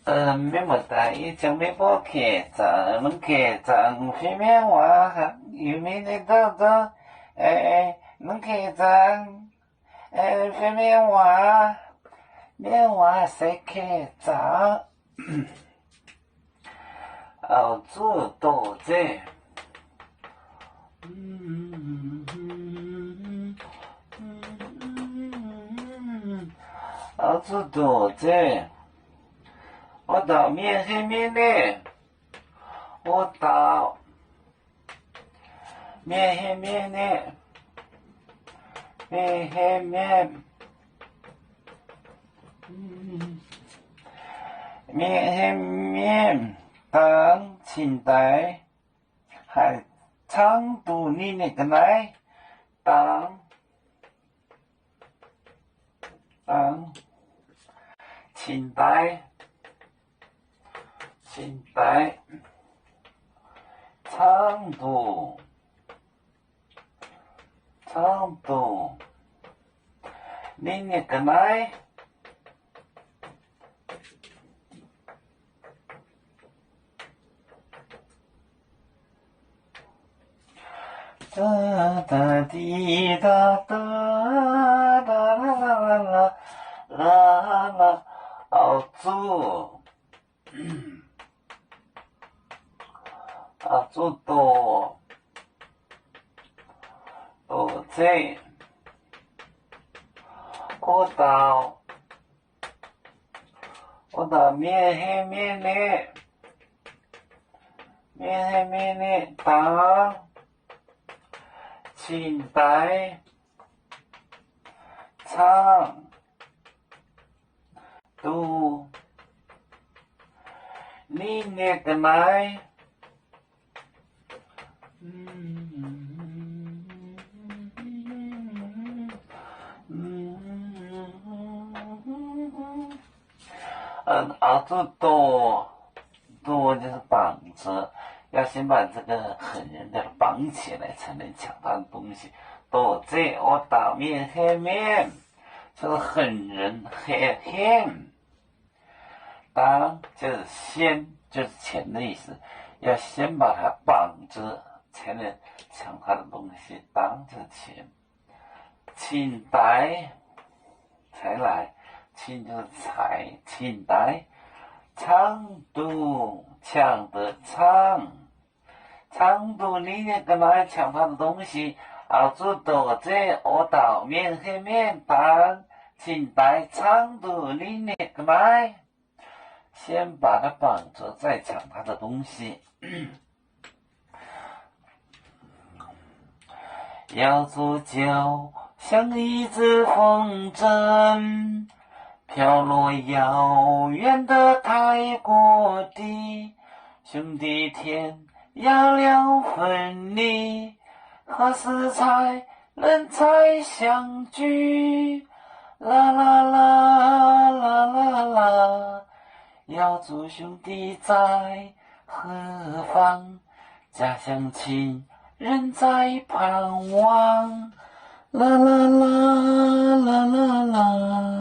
Mienh muoz-doic, yie ziangx mienh mbuo keh zaangc, lungh keh zaangc fai mienh waac, yie mingh ninh dauh nzunc, lungh keh zaangc fai mienh waac, mienh waac se keh zaangc. Auv-zuqv doqc zeiv. Auv-zuqv doqc zeiv. Wuov dauh mienh hei mienh ni. Wuov dauh mienh hei mienh ni. Mienh hei mienh. Mienh hei mienh dangx cingx daaix haih caangv duqv ninh nyei ga'naaiv dangx, dangx cingx daaix, cingx daaix caangv duqv, caangv duqv ninh nyei ga'naaiv. Auv-zuqv, auv-zuqv doqc, doqc zeiv. Wuov dauh, wuov dauh mienh hei mienh ni, mienh hei mienh ni dangx cingx daaix caangv duqv ninh nyei ga'naaiv. Auv-zuqv doqc, doqc 就是绑着，要先把这个狠人给绑起来，才能抢他的东西。 Doqc zeiv wuov dauh mienh hei mienh, 就是狠人 hei hienh. Dangx 就是先，就是前的意思，要先把他绑着，才能抢他的东西。Dangx 就是前。 Cingx daaix, 才来, cingx 就是才， cingx daaix, caangv duqv, 抢得 caangv, caangv duqv ninh nyei ga'naaiv, 抢他的东西。 Auv-zuqv doqc zeiv wuov dauh mienh hei mienh dangx cingx daaix caangv duqv ninh nyei ga'naaiv. 先把他绑着，再抢他的东西。 遶族就像一阵风筝，飘落遥远的泰国地。兄弟天涯了分离，何时才能再相聚？啦啦啦，啦啦啦。 遶族兄弟在何方？家乡亲人在盼望。啦啦啦，啦啦啦。